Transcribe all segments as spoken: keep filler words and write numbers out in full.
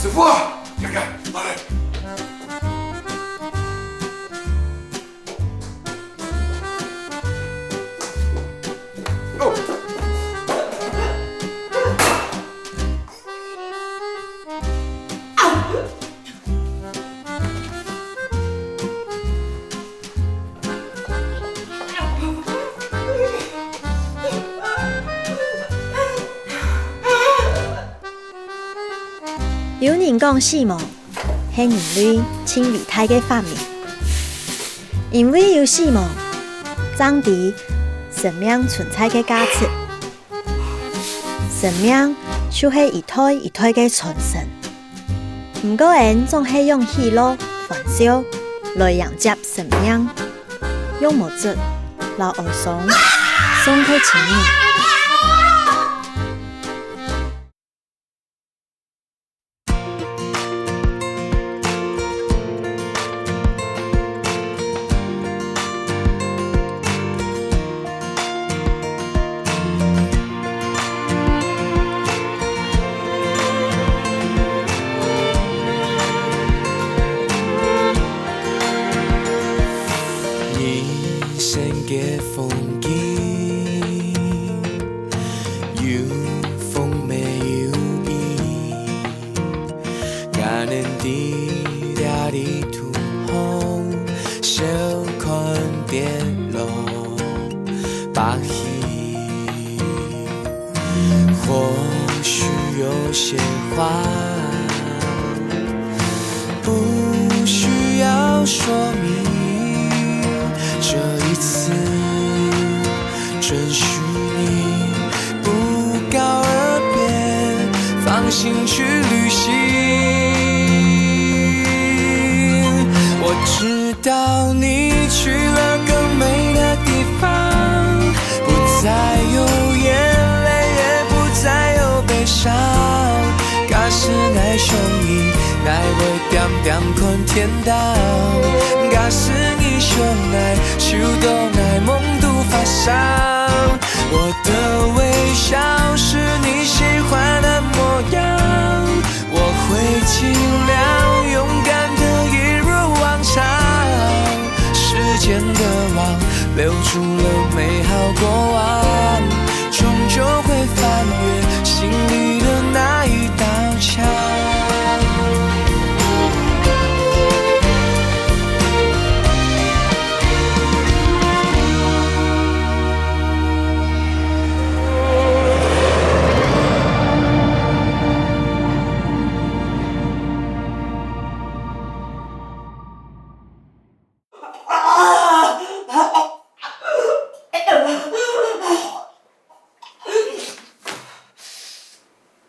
師傅啊，看看，來。哦。 有人講死亡係人類盡偉大个發明，因為有死亡，正知生命存在个價值。 生命就係一代一代个傳承。毋過，𠊎等總係用喜樂、歡笑來迎接生命，用目汁摎哀傷送分親人。 人生个風景，有風也有雨。𠊎等在這泥土項笑看跌落。 把戲。或許有些話不需要說明，這一次准許你不告而別，放心去旅行。我知 道你去了更美的地方，不再有眼淚，也不再有悲傷。假使𠊎想你，𠊎會恬恬看天光。假使你想𠊎，就當𠊎夢都發生。我的微笑是你喜歡的模樣。 我會盡量勇敢地一如往常。時間的網留住了美好過往，終究會翻越心裡的那一道牆。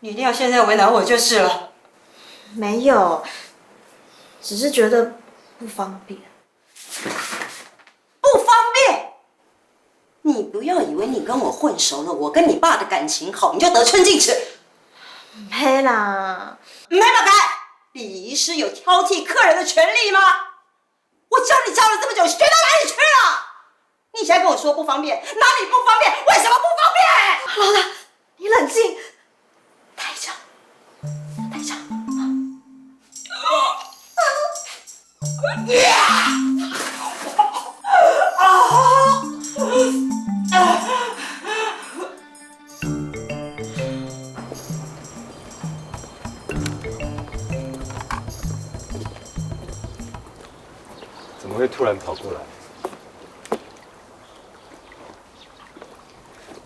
你一定要现在为难我就是了。没有，只是觉得不方便。不方便？你不要以为你跟我混熟了，我跟你爸的感情好，你就得寸进尺。毋係啦。毋係嘛該？礼仪师有挑剔客人的权利吗？ 我教你教了这么久，学到哪里去了？你现在跟我说不方便，哪里不方便？为什么不方便？老大，你冷静，太吵，太吵。怎么会突然跑过来？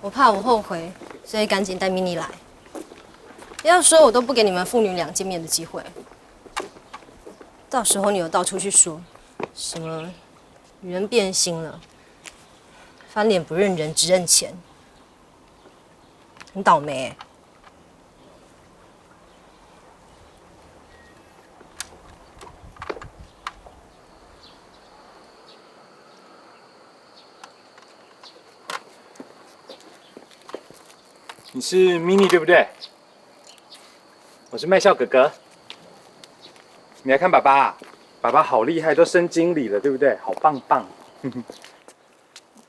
我怕我后悔，所以赶紧带Minnie来。要说我都不给你们父女俩见面的机会，到时候你有到处去说什么女人变心了，翻脸不认人，只认钱，很倒霉欸。 你是Minnie对不对？我是麦孝哥哥。你来看爸爸啊，爸爸好厉害，都升经理了，对不对？好棒棒。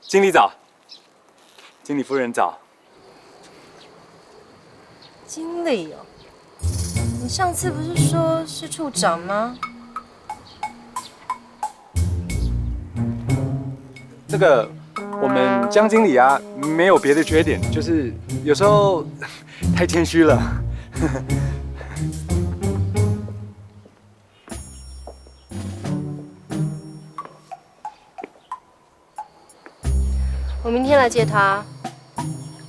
经理早，经理夫人早。经理哦。你上次不是说是处长吗？这个，我们江经理啊，没有别的缺点，就是有时候太谦虚了。我明天来接他，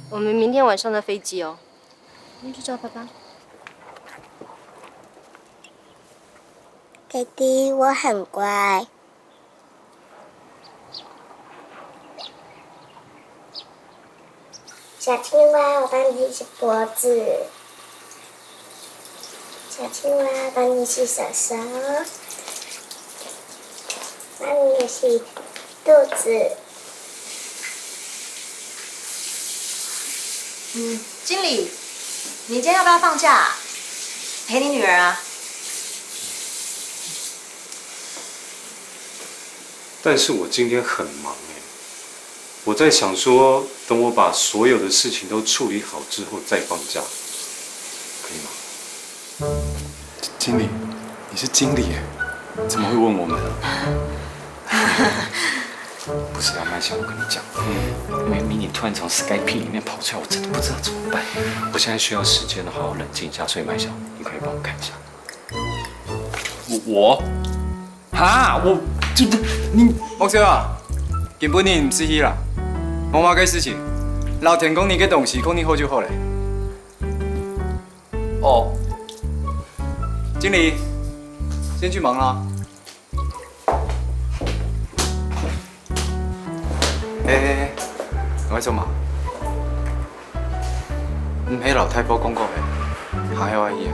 我们明天晚上的飞机哦。我们去找爸爸。弟弟，我很乖。小青蛙，我帮你洗脖子。小青蛙，帮你洗手手。帮你洗肚子。嗯，经理，你今天要不要放假啊？陪你女儿啊？但是我今天很忙哎，我在想说，等我把所有的事情都处理好之后再放假，可以吗？经理，你是经理耶，怎么会问我们啊？不是啊，麦香，我跟你讲，因为迷你突然从 Skype 里面跑出来，我真的不知道怎么办。我现在需要时间好好冷静一下，所以麦香，你可以帮我看一下。我我哈，我这这你木少啊，今晡日毋使去啦，無麼个事情，留天光日个東西，看你好就好咧。哦，经理，先去忙啦。 哎哎哎，你愛做麼？毋係摎大寶講過个，還愛愛伊啊？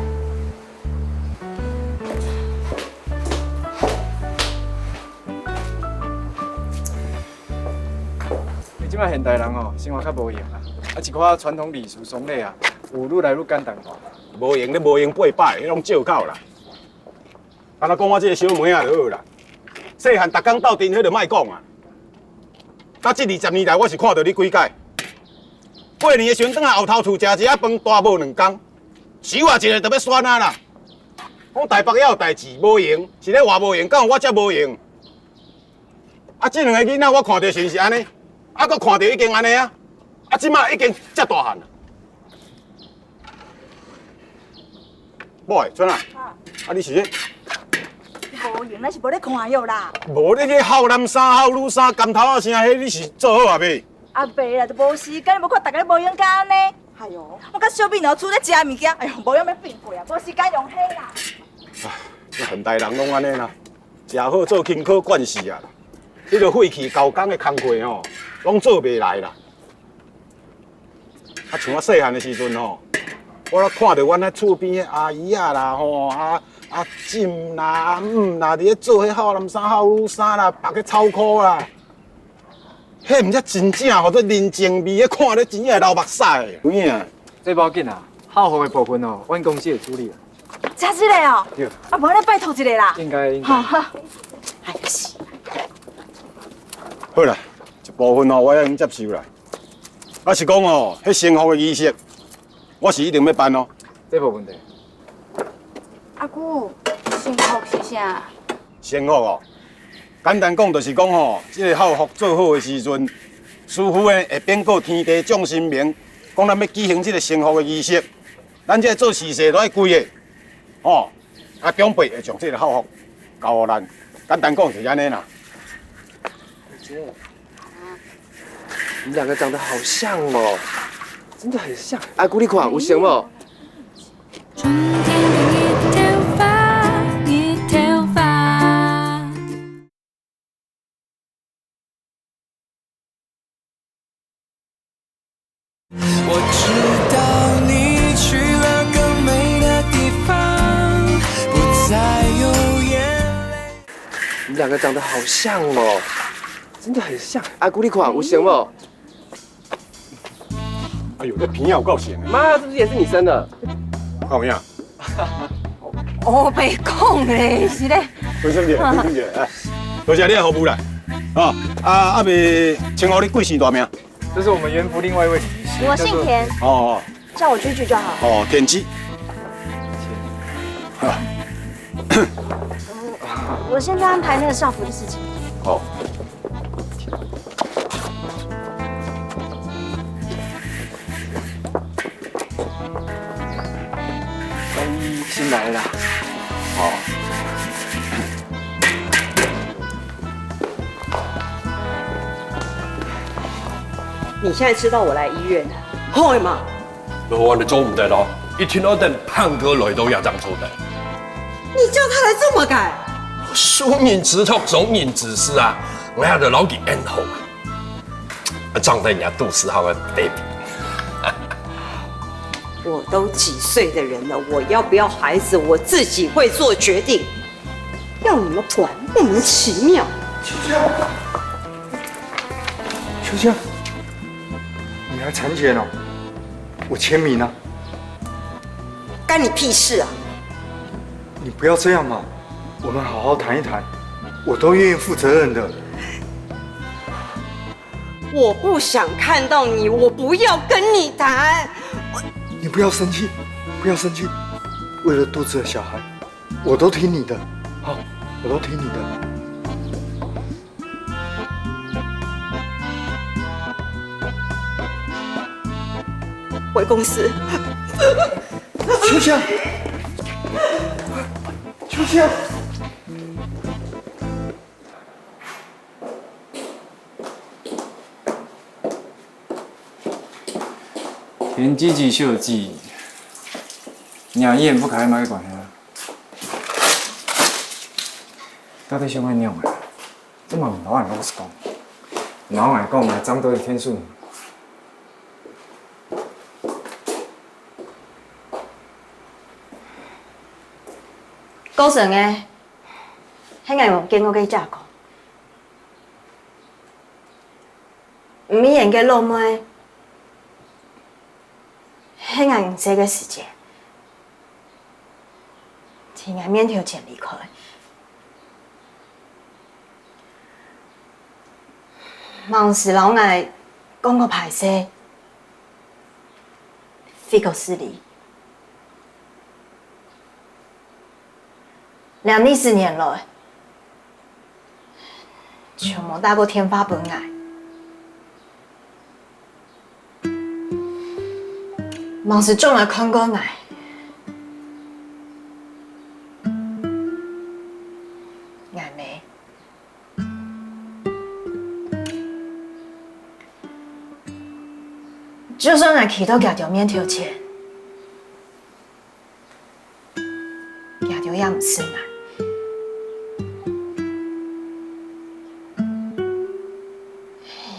你這擺現代人哦，生活較無閒啊，啊一寡傳統禮俗喪禮啊，有愈來愈簡單化。無閒你無閒八擺，彼攏藉口啦。 敢若講我這个小妹仔就好啦。細漢逐工鬥陣，彼就莫講啊。到這二十年來，我是看著你幾改。過年的時陣，轉來後頭厝食一下飯，大無兩工，收啊一个就欲旋啊啦。講台北也有代誌，無閒，是咧活無閒，敢有我遮無閒？啊，這兩个囡仔我看著是毋是按呢？啊，閣看著已經按呢啊，啊，這馬已經遮大漢啊。 喂，春啊，啊你是咧？無閒，咱是無咧看藥啦。無你去孝男衫、孝女衫、甘頭仔聲，彼你是做好啊未？啊袂啦，就無時間，你無看逐个無閒甲按呢。哎喲，我佮小美兩个厝咧食物件，哎喲，無閒欲變鬼啊，無時間用彼啦。啊，現代人攏按呢啦，食好做輕可慣勢啊，彼个廢氣厚工的工課吼，攏做袂來啦。 啊，像我細漢的時陣吼，我咧看著阮遐厝邊的阿姨仔啦吼，啊啊嬸啦、阿姆啦，佇咧做彼孝男衫、孝女衫啦，縛彼草箍啦，彼毋才真正號做人情味，彼看咧真正會流目屎的。有影啊？這無要緊啊，孝服的部分哦，阮公司會處理啦。真正哦？對。啊，無咱拜託一下啦。應該應該。好好。哎呀是。好啦，一部分吼，我已經接受啦。 啊是講哦，彼升福的儀式，我是一定欲辦哦。這無問題。阿舅，升福是啥？升福哦，簡單講就是講吼，這个孝服做好的時陣，師傅呢會禀告天地眾神明，講咱欲舉行這个升福的儀式，咱這个做事勢都愛跪的，吼。 啊長輩會將這个孝服交予咱，簡單講就是按呢啦。姐，你們兩個長得好像哦，真的很像。阿姑，你看，有像無？春天的日頭花，日頭花。 我知道你去了更美的地方，不再有眼泪。你兩個長得好像哦，真的很像。阿姑，你看，有像無？哎喲，這鼻仔有夠型的。媽，這不是也是你生的？看有影？烏白講咧，是咧。衛生姐，衛生姐，哎，多謝你的服務啦。啊啊，阿伯，請問你貴姓大名？這是我們園福另外一位理事，我姓田，哦叫我居居就好。哦，田雞。我现在安排那个校服的事情。好。先来了。好。你现在知道我来医院了，好嘛？ 老王，你做毋得咯，一定愛等胖哥來到這正做得。你叫他來做麼个？受人之託，忠人之事啊！𠊎也就摎佢安好啊。啊，裝在人家肚屎項个baby。我都几岁的人了，我要不要孩子，我自己会做决定。要你们管，莫名其妙。秋香，秋香，你还产检哦？我签名啊。干你屁事啊！你不要这样嘛，我们好好谈一谈，我都愿意负责任的。我不想看到你，我不要跟你谈。你不要生气，不要生气，为了肚子的小孩，我都听你的，好，我都听你的。 回公司。秋香，秋香。田姐姐小姐，你啊，一言不合，麼个关系啊？到底想愛仰仔？ 你嘛毋摎𠊎老實講，摎𠊎講，𠊎站到你天數。過生个，係𠊎無見過个姐公。毋係𠊎个老妹，係𠊎五歲个時節， 在𠊎面頭前離開。吂時摎𠊎講過歹勢，費過勢利。這二十年來， 全無打過電話分𠊎。吂時轉來看過𠊎，𠊎姆。就算𠊎企到厥兜面頭前， 厥兜也毋識𠊎。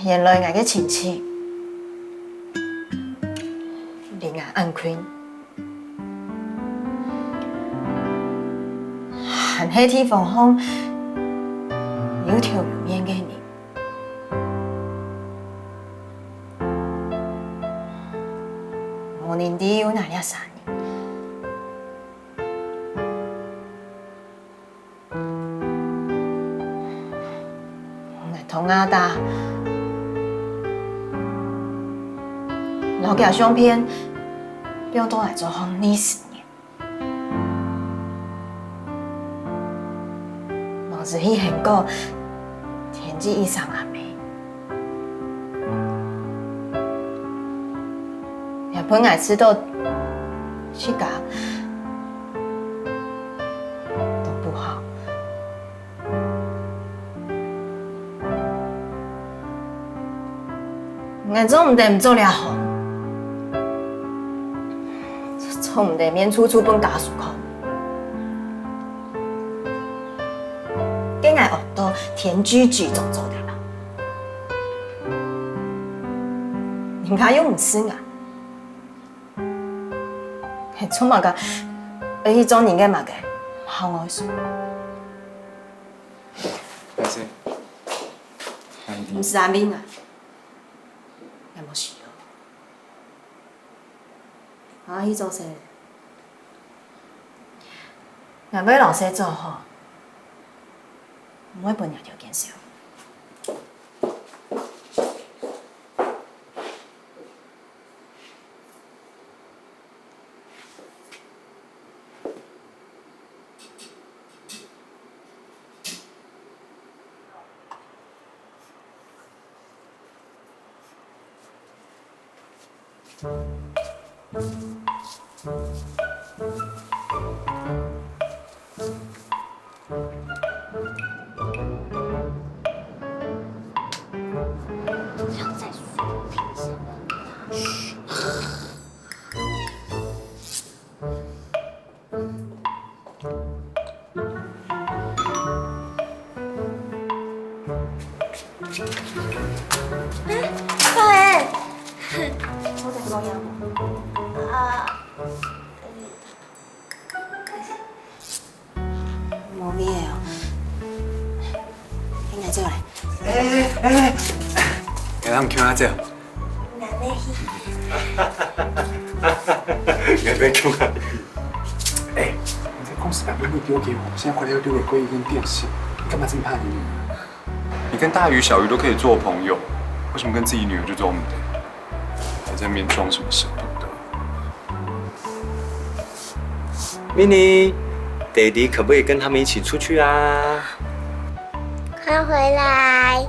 原來𠊎个親戚離𠊎恁近，還係地方項有頭有面个人。無人知有哪兩儕人。 𠊎同阿爹摎厥相片放到𠊎桌項二十年。吂時去喊過田記醫生阿姆，也分𠊎試著自家 都不好。𠊎做毋得毋做這行，做毋得面處處分家屬看。該𠊎安到田居居總做得啦。人家又毋識𠊎。 係做麼个？愛去做人个麼个？好愛說。歹勢，阿姨。毋使安慰𠊎，𠊎無需要。𠊎愛去做事。𠊎會摎事做好，毋會分若條件少。哎，少爷，我再给侬一下。啊，嗯，无味的哦。你拿这个来。哎哎哎，让他们看下这。 难得去。你还没出来。哎，你在公司把秘密丢给我，现在回来又丢给桂姨跟店长，你干嘛这么怕你女儿？你跟大鱼小鱼都可以做朋友，为什么跟自己女儿就做不得？还在那边装什么舍不得？Mini，爹地可不可以跟他们一起出去啊？快回来！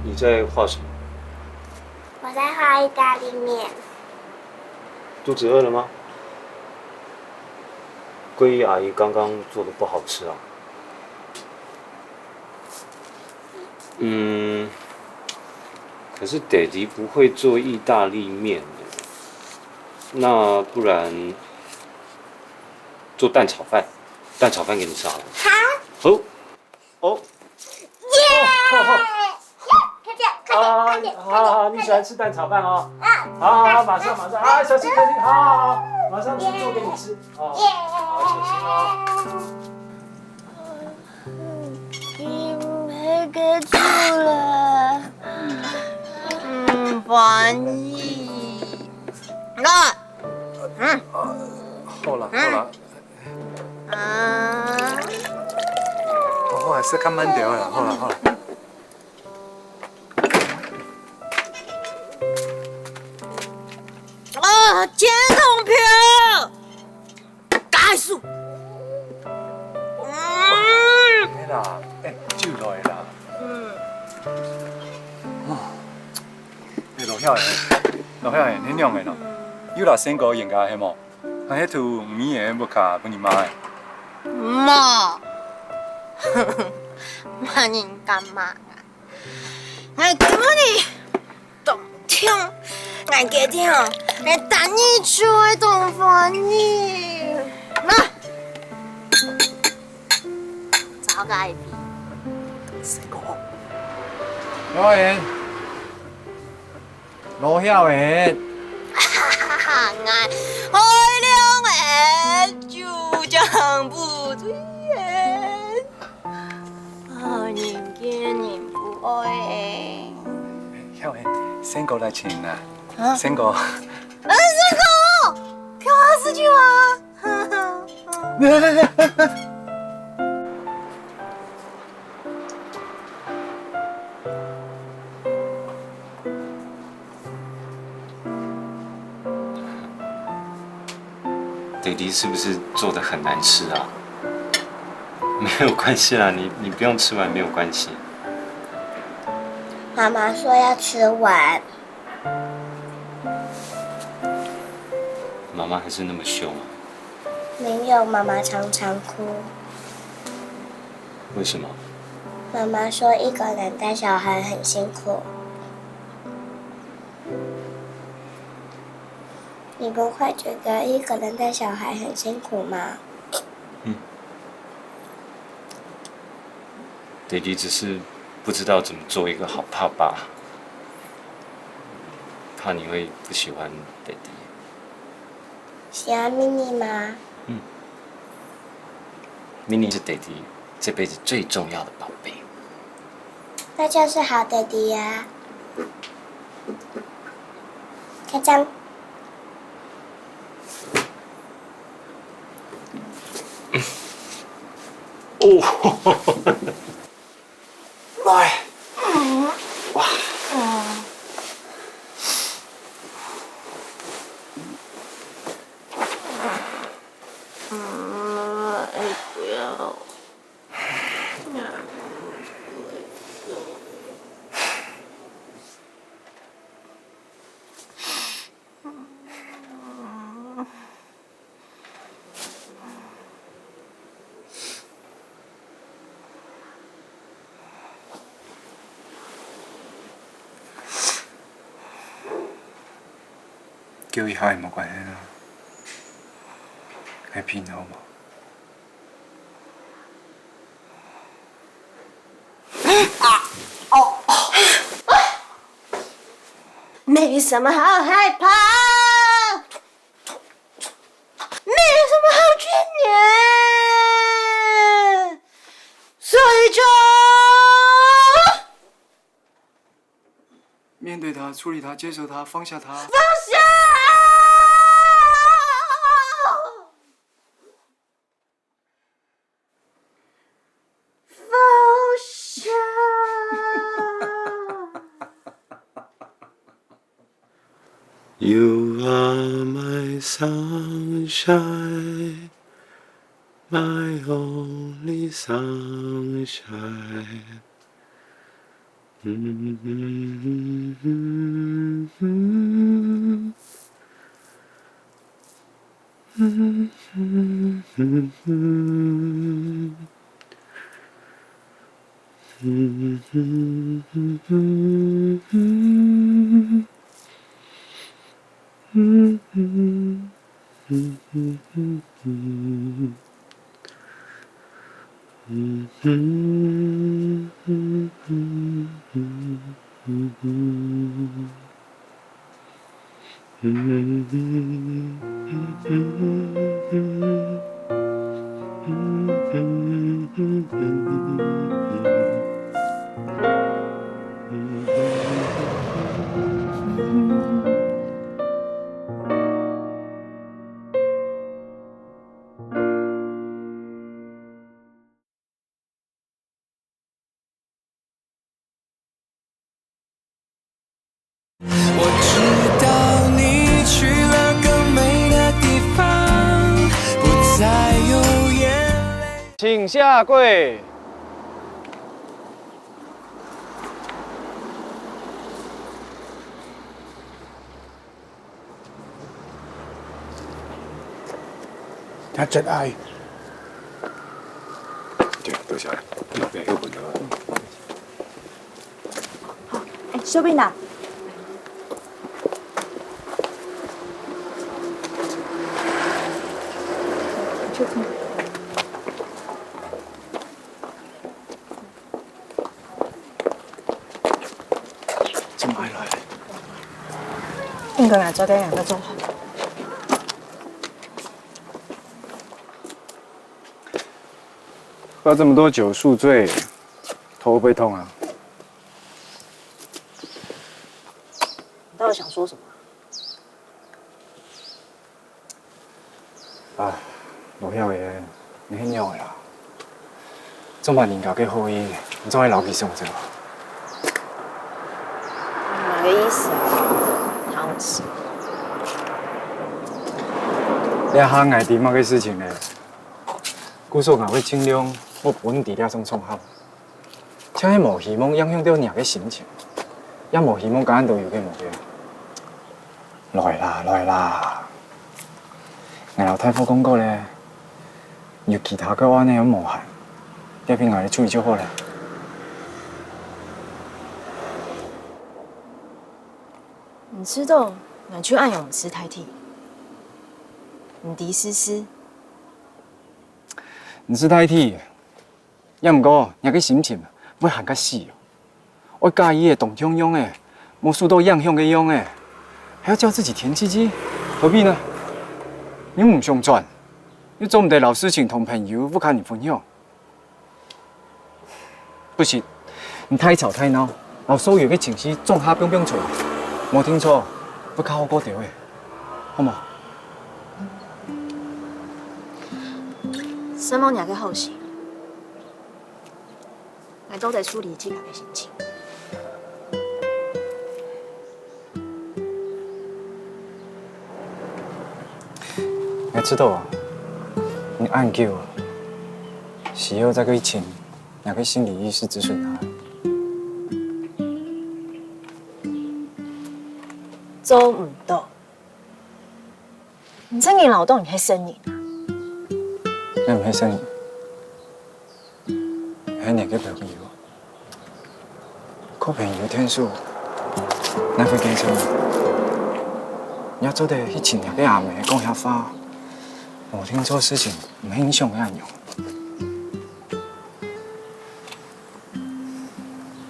你在画什么？我在画意大利面。肚子饿了吗？桂姨阿姨刚刚做的不好吃啊。嗯，可是爹地不会做意大利面的，那不然做蛋炒饭，蛋炒饭给你吃好了。好。好。 哦，耶！哦，好，好。快点，快点，快点，啊，快点，好，好，快点。你喜欢吃蛋炒饭哦？啊。好，好，好，马上，马上，啊，小心，小心，好，好，好，马上去做给你吃，哦。耶！好，小心哦。嗯，那个出来，嗯，翻译。啊，嗯。好了，好了。 啊。好，好，食較慢點啦，好啦，好啦。啊，剪筒票，該死！嗯。哎啦，哎，酒落去啦。嗯。哦，哎，羅曉燕，羅曉燕，你兩個喏，又來先過人家係無？ 還係渡你个屋下分你媽个？媽，罵人幹嘛啊？𠊎今晡日當暢，𠊎決定哦，𠊎逐日就愛當歡喜。來，找個一比。成功。表演。 羅曉燕。𠊎海量个，就像不醉人。啊，人見人不愛。曉燕，勝哥來尋你啊。啊？勝哥。啊，勝哥，開玩笑嗎？ 爹地是不是做得很難吃啊？沒有關係啦，你，你不用吃完沒有關係。媽媽說要吃完。媽媽還是那麼兇啊？沒有，媽媽常常哭。為什麼？媽媽說一個人帶小孩很辛苦。 你不會覺得一個人帶小孩很辛苦嗎？嗯。爹地只是不知道怎麼做一個好爸爸，怕你會不喜歡爹地。喜歡Mini嗎？嗯。Mini是爹地这辈子最重要的宝贝。那就是好爹爹啊。开张。哦，来，哇！嗯，哎，不要。叫一下也無關係啊，愛陪你好無？没什么好害怕，没什么好眷恋，所以就面对它，处理它，接受它，放下它。放下！放下！ You are my sunshine, my only sunshine.我知道你去了更美的地方，不再有眼泪。请下跪。 較節哀。對，多謝。後壁有問題。好，欸，小兵啊。 做麼个來？應該來做个人个做法。喝這麼多酒宿醉，頭會不會痛啊？你到底想說什麼啊？ 啊，羅曉月，你係仰仔啊？做麼人家个好意，你總愛摎佢送走啊？麼个意思啊？唐詩。這下𠊎知麼个事情咧？故所𠊎會盡量無分你在這種場合。 像係無希望影響到若个心情，也無希望該恁多有个無个。來啦，來啦！𠊎摎大夫講過咧，有其他個案个又無閒，這片𠊎來處理就好咧。你知道，𠊎就恁樣毋識大體，毋知事事。毋識大體， 也毋過，若个心情會還較死哦。愛介意个當像樣仔，無受到影響个樣仔，還要叫自己天氣熱，何必呢？又毋想轉，又做毋得摎事情同朋友、屋下人分享。不行，你太吵太鬧，摎所有个情緒總下放放出來，無定著，會較好過兜仔，好無？承蒙若个好心，𠊎做得處理自家个心情。 𠊎知道啊，你恁久啊，需要再過尋若个心理醫師諮詢下。做毋到。你這人恅著你係聖人啊？𠊎毋係聖人。 係你个朋友，靠朋友𢯭手，哪會見笑呢？你也做得去尋若个阿姆講下話，無定著事情毋係你想个恁樣。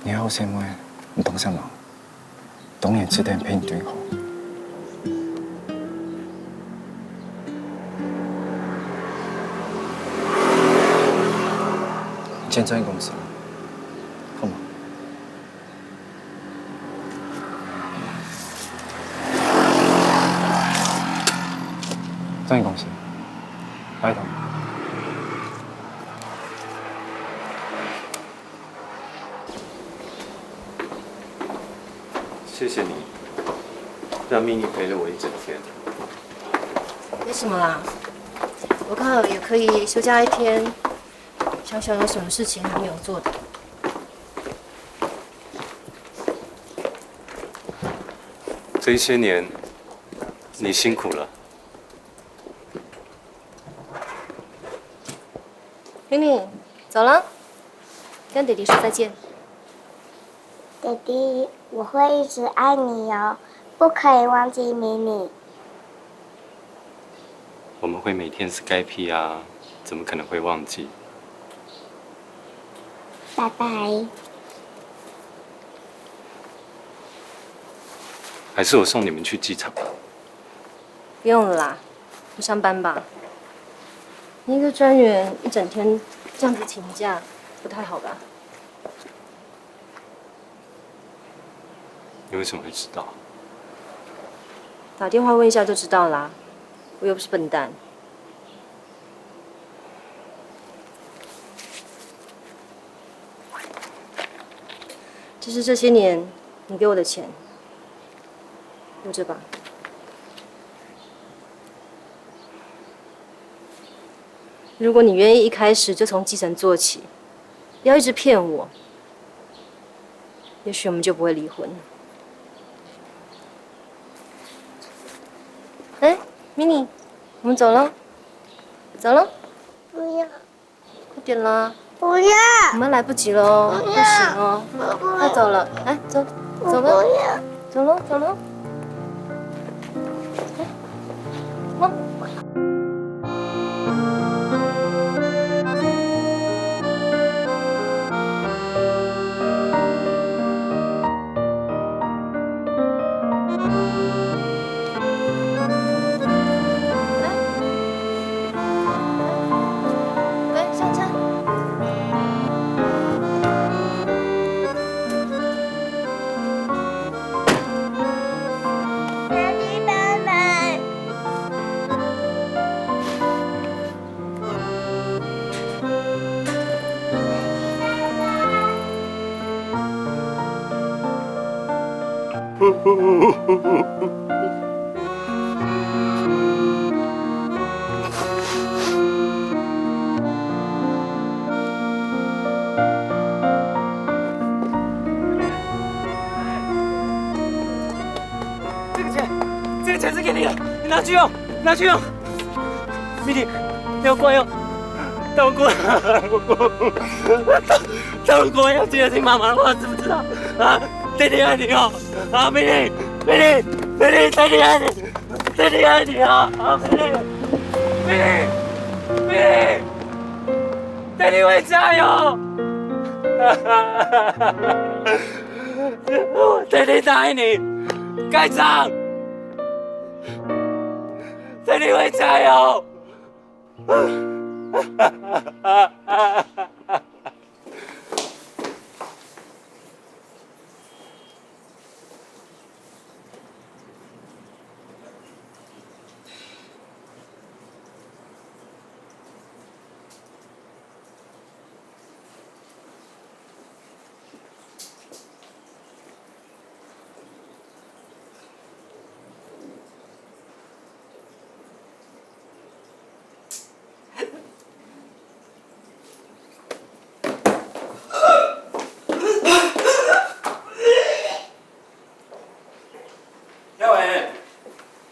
你好細妹，你懂什麼？ 當然值得陪你對話。先轉去公司，好嗎？轉去公司，拜託。 謝謝你，讓Mini陪了我一整天。沒什麼啦，我剛好也可以休假一天，想想有什麼事情還沒有做的。這一些年，你辛苦了。 Mini，走了，跟弟弟說再見。弟弟，我會一直愛你哦，不可以忘記Mini。我們會每天Skype啊，怎麼可能會忘記？拜拜。還是我送你們去機場吧。 不用了啦，你上班吧。你一個專員一整天這樣子請假，不太好吧？你為什麼會知道？打電話問一下就知道啦，我又不是笨蛋。這是這些年你給我的錢， 留著吧。如果你願意一開始就從基層做起，不要一直騙我，也許我們就不會離婚。哎，Mini，我們走了，走了。不要。 快點啦，不要，我們來不及了哦，不要，不行哦，我不要，快走了，來，走，走了，我不要，走了，走了。哎，走。來，上車。這個錢，這個錢是給你的，你拿去用，拿去用。Mini，不要怪我，當過，當過要記得聽媽媽的話，知不知道？啊，爹地愛你哦，啊，Mini，Mini，Mini，爹地愛你，爹地愛你啊，啊，Mini，Mini，Mini，爹地會加油，爹地愛你，蓋章。 這裡會加油。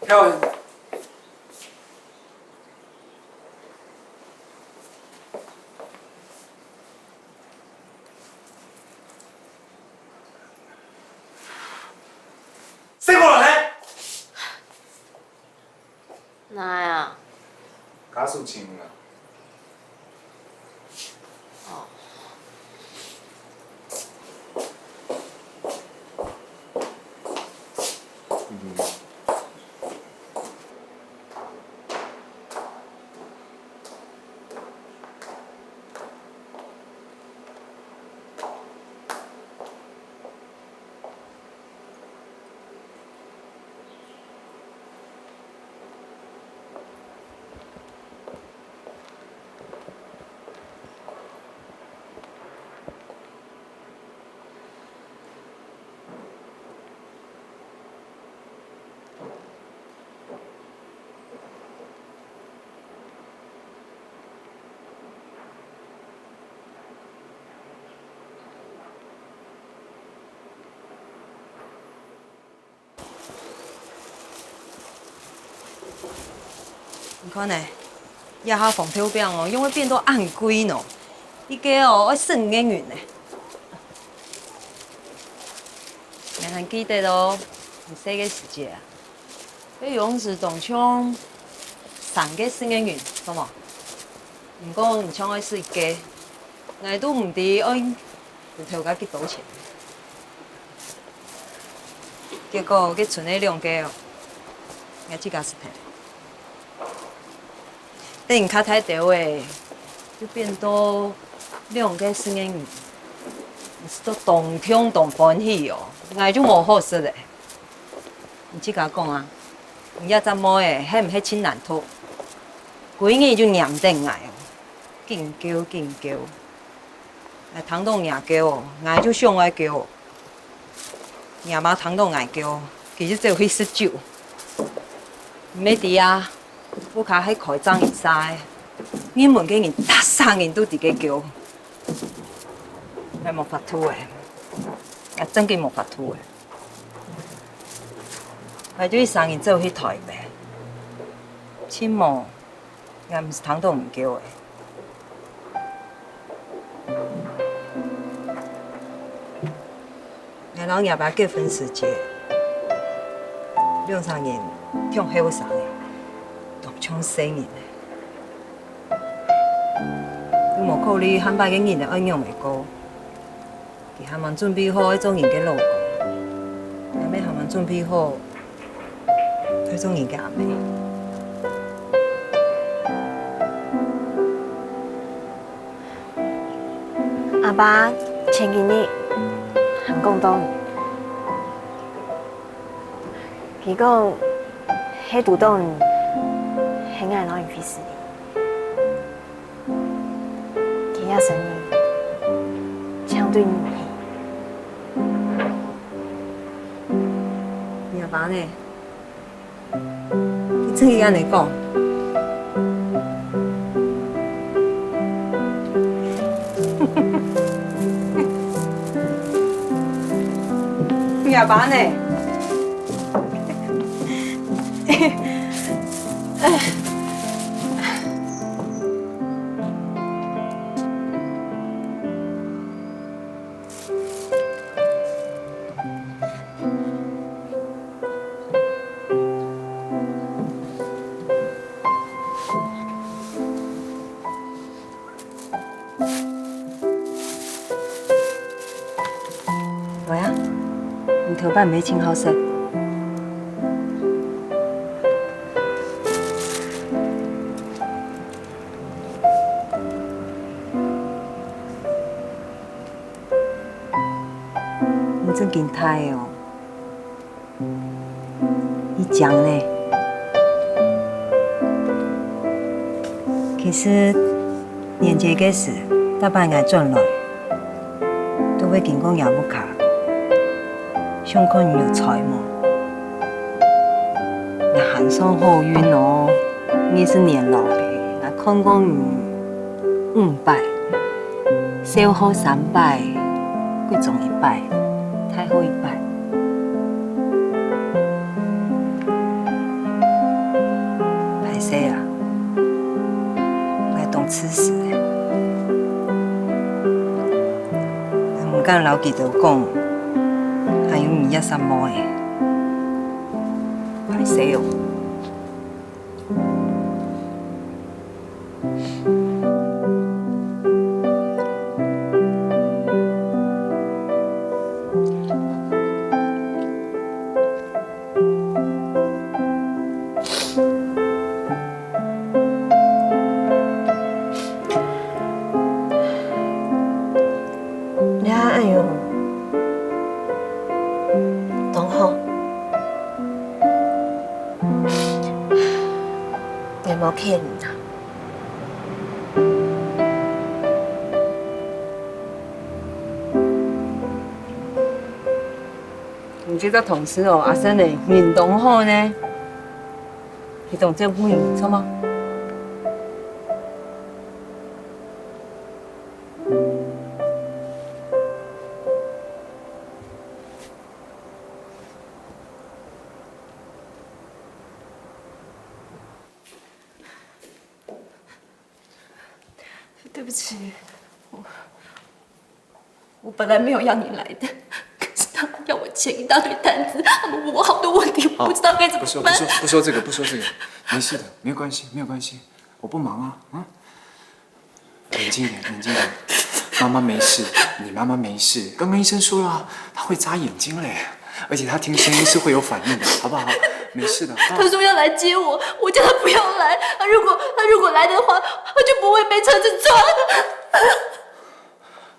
有。醒過來！哪呀？家屬請啊。 你看呢，這下紅豆餅哦，仰會變到恁貴呢？一個哦，愛十五個銀呢。𠊎還記得哦，你細个時節啊，該樣時當像三個十五個銀，著無？毋過你像愛食一個，𠊎都毋知愛 你投該幾多錢？結果該賰个兩個哦，𠊎自家食忒。等你較大兜仔，就變到兩個十五銀，你食到當暢當歡喜哦，𠊎就無好食咧。你自家講啊，你這隻妹仔係毋係盡難讀？歸日就黏等𠊎哦，緊噭緊噭。 𠊎聽到若噭哦，𠊎就想愛噭哦。若爸聽到𠊎噭哦，佢就走去食酒。毋係知啊，屋下係開正人儕个，入門个人，逐儕人都知佢噭。𠊎無法度誒，𠊎真个無法度誒。𠊎就一儕人走去台北，盡無 𠊎毋係聽到毋噭誒。𠊎摎若爸結婚時節，兩儕人當後生誒，當像細人誒，都無考慮下擺个日仔愛仰仔過。 佢還吂準備好愛做人个老公，𠊎乜還吂準備好愛做人个阿姆。阿爸前幾日還講到你，佢講係堵著你，係𠊎摎你會失禮。 佢這生理，像對你無興。若爸呢？你真个恁仔講？若爸呢？ 來啊，你頭擺毋係盡好食？你真經大哦！ 你靚呢？其實，年節个時，逐擺𠊎轉來，都會經過若屋下，想看你有在無。𠊎還算好運哦，二十年來，𠊎看過你五擺。 小學三擺，國中一擺，大學一擺。敢摎佢兜講，還有你這儕妹仔？歹勢哦。 你看恁樣，當好。𠊎無騙你啊。你這隻同事哦，阿生呢，人當好呢。佢當照顧你，著無？ 对不起，我，我本来没有要你来的，可是他们要我签一大堆单子，他们问我好多问题，我不知道该怎么办。不说，不说，不说这个，不说这个，没事的，没有关系，没有关系，我不忙啊，啊。冷静一点，冷静一点，妈妈没事，你妈妈没事。刚刚医生说了啊，她会眨眼睛嘞，而且她听声音是会有反应的，好不好？没事的。啊。他说要来接我，我叫他不要来。他如果，他如果来的话，他就不会被车子撞。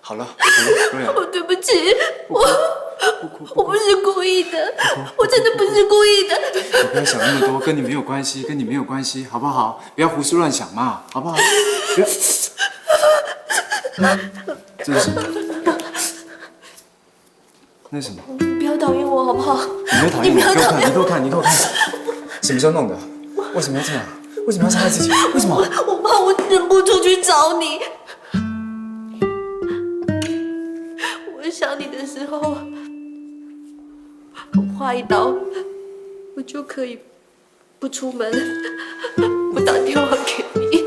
好了，好了，Gloria。我对不起，我，我不是故意的，我真的不是故意的。你不要想那么多，跟你没有关系，跟你没有关系，好不好？不要胡思乱想嘛，好不好？不要。这是什么？那是什么？你不要讨厌我好不好？你没有讨厌我，你不要讨厌我。你给我看，你给我看，你给我看。什么时候弄的？为什么要这样？为什么要伤害自己？为什么？我，我怕我忍不住去找你。我想你的时候，我划一刀，我就可以 不出门，不打电话给你。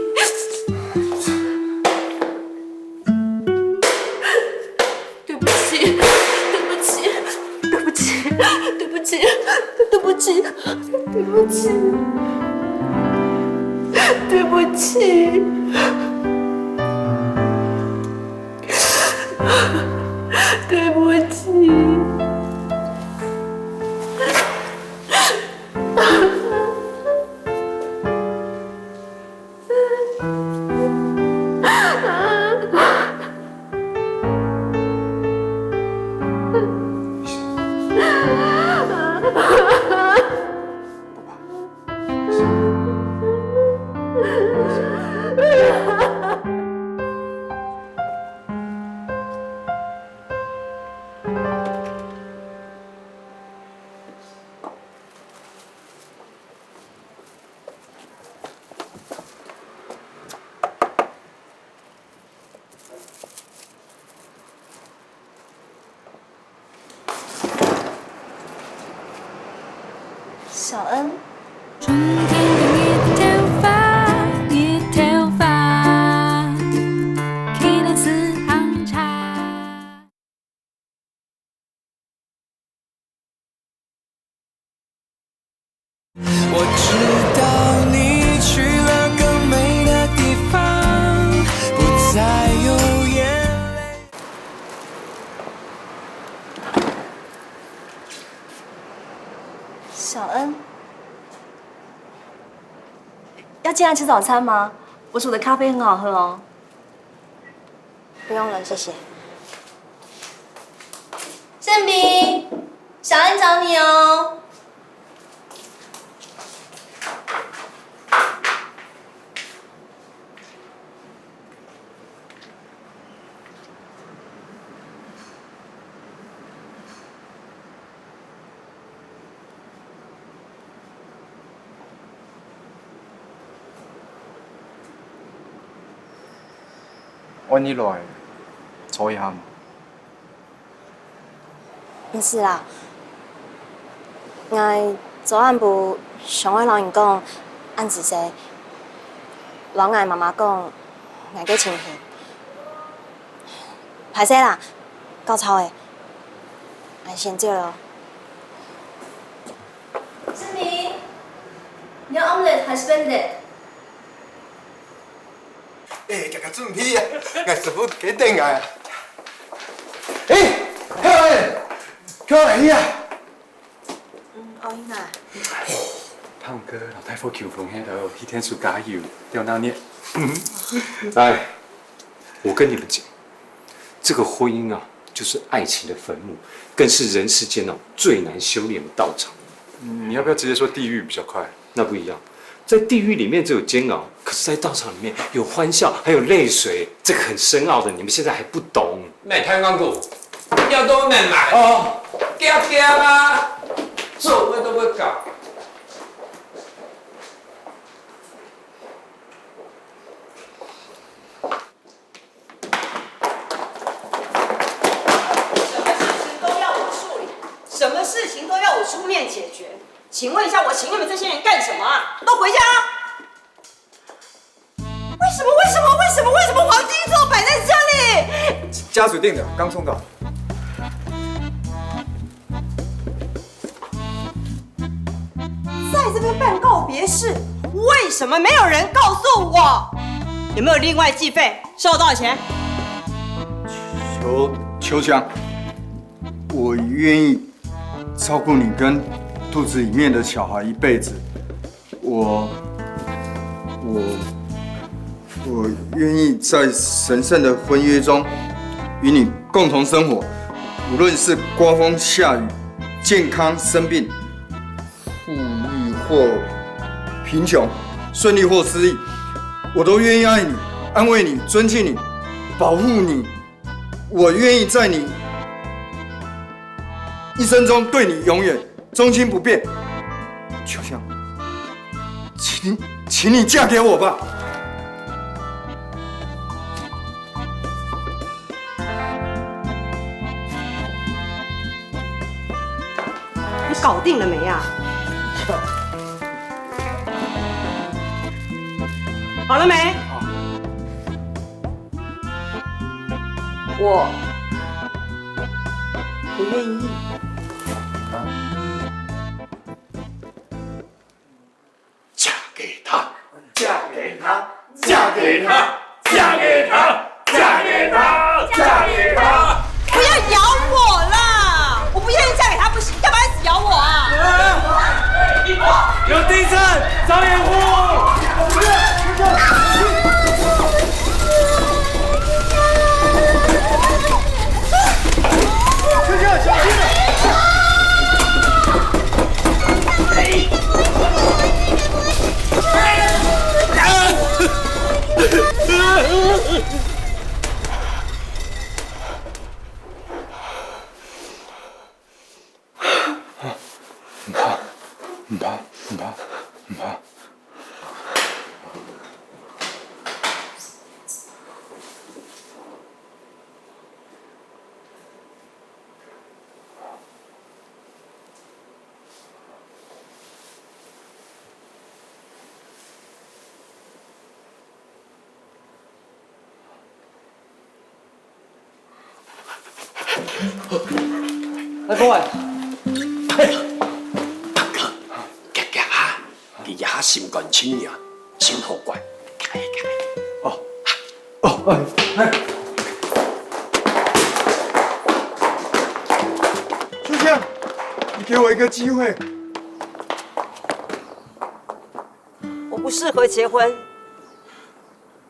对不起，对不起，对不起，对不起，对不起，对不起，对不起，对不起。 小恩。春天的日头花，日头花，去了四行茶。 我知道你去了更美的地方，不再有眼泪。小恩，要进来吃早餐吗？我煮的咖啡很好喝哦。 不用了，谢谢。盛明，小恩找你哦。恁夜來，坐一下無？毋使啦，𠊎昨暗晡想愛摎你講，恁仔細，摎𠊎媽媽講，𠊎个情形。歹勢啦，夠臭欸，𠊎先走了哦。志明，你个omelette還係spinach？欸，遽遽準備啊！𠊎師傅在等𠊎啊！欸，客人，客人啊！嗯，歐英啊。胖哥，摎大伙求婚該兜，彼天暑假有，要那年。來，我跟你們講，這個婚姻啊，就是愛情的墳墓，更是人世間哦最難修煉的道場。你要不要直接說地獄比較快？那不一樣，在地獄裡面只有煎熬，可是在道場裡面有歡笑，還有淚水，這個很深奧的，你們現在還不懂。莫太戇牯，要都明白。哦，遽遽啊，做伙都會搞。 什么事情都要我处理，什么事情都要我出面解决。请问一下，我请你们这些人干什么啊？都回家啊！为什么？为什么？为什么？为什么黄金座摆在这里？家属订的，刚送到。 在这边办告别式，为什么没有人告诉我？有没有另外计费？收我多少钱？秋，秋香，我愿意照顾你跟肚子里面的小孩一辈子。我，我，我愿意在神圣的婚约中与你共同生活，无论是刮风下雨、健康生病、 富裕或贫穷，顺利或失意，我都愿意爱你、安慰你、尊敬你、保护你。我愿意在你一生中对你永远忠心不变。秋香，请，请你嫁给我吧。 你搞定了没啊？好了没？我不愿意。 嫁给他，嫁给他，嫁给他，嫁给他，嫁给他，嫁给他！不要咬我啦！我不愿意嫁给他不行，干嘛一直咬我啊？有地震，找掩护！阿公啊，大哥，遽遽啊，佢這下心肝盡軟，心好乖。哦，哦，哎，哎。秋香，你給我一個機會。我不適合結婚，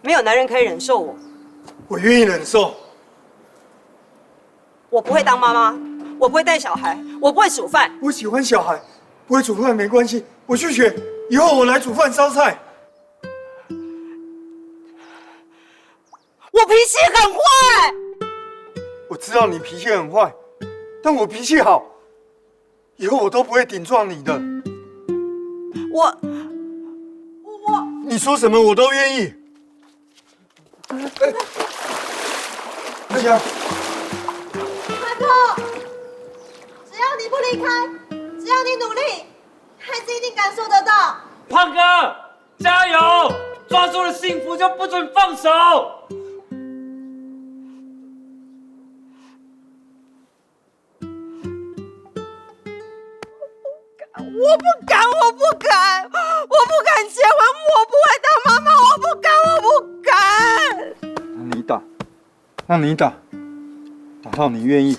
没有男人可以忍受我。我愿意忍受。 我不会当妈妈，我不会带小孩，我不会煮饭。我喜欢小孩，不会煮饭没关系，我去学，以后我来煮饭烧菜。我脾气很坏。我知道你脾气很坏，但我脾气好，以后我都不会顶撞你的。我，我，你说什么我都愿意。 哎，秋香。阿公，只要你不离开，只要你努力，孩子一定感受得到。胖哥，加油！抓住了幸福就不准放手。我不敢，我不敢，我不敢结婚，我不会当妈妈，我不敢，我不敢。让你打，让你打，打到你愿意，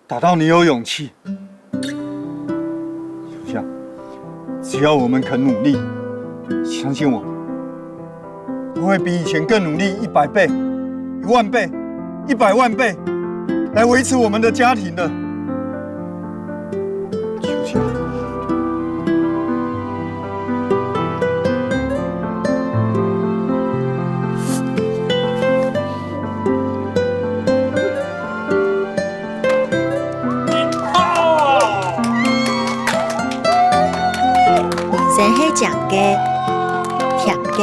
打到你有勇气。就这样，只要我们肯努力，相信我，我会比以前更努力一百倍、一万倍、一百万倍，来维持我们的家庭的。秋香。人生係漚个、甜个，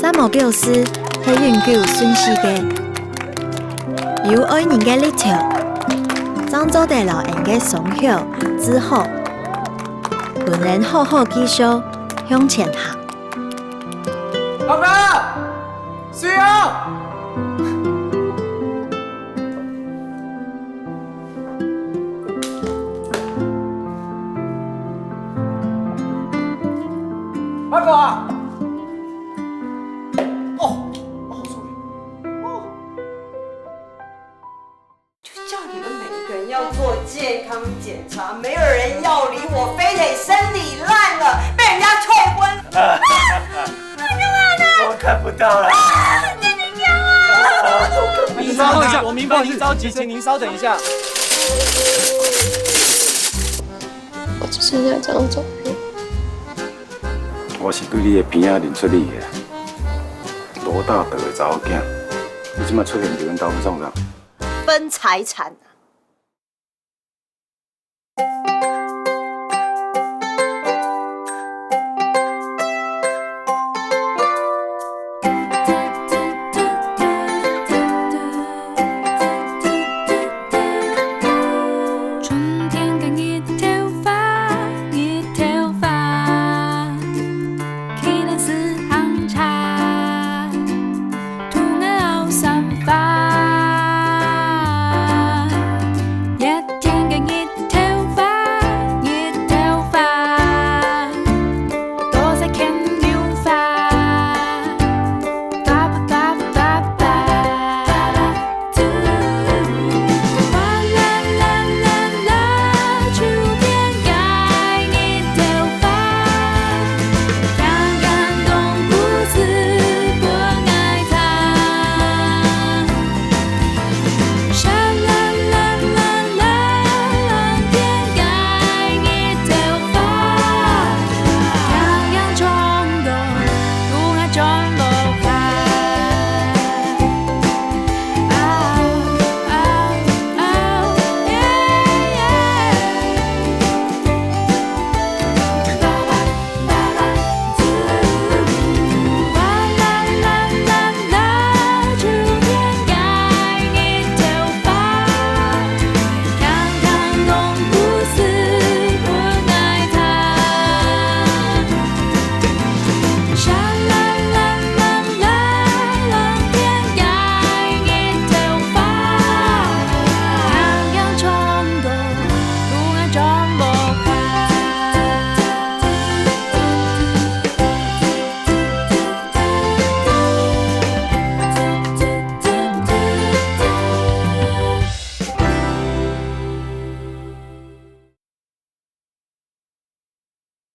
沙漠表示係永久順序个。有愛人个力量，正做得摎人个傷口治好，分人好好繼續向前行。老哥，水啊！ 阿狗啊！哦，哦，sorry。哦。就叫你们每一个人要做健康检查，没有人要理我，非得生理烂了，被人家退婚。啊！你干嘛呢？我看不到了。啊！你讲啊！我明白了，我明白，您着急，请您稍等一下。 我只剩下这张照片。我是对你的鼻仔认出你的，罗大德的查某囝，你这马出现在阮兜做啥？分财产啊！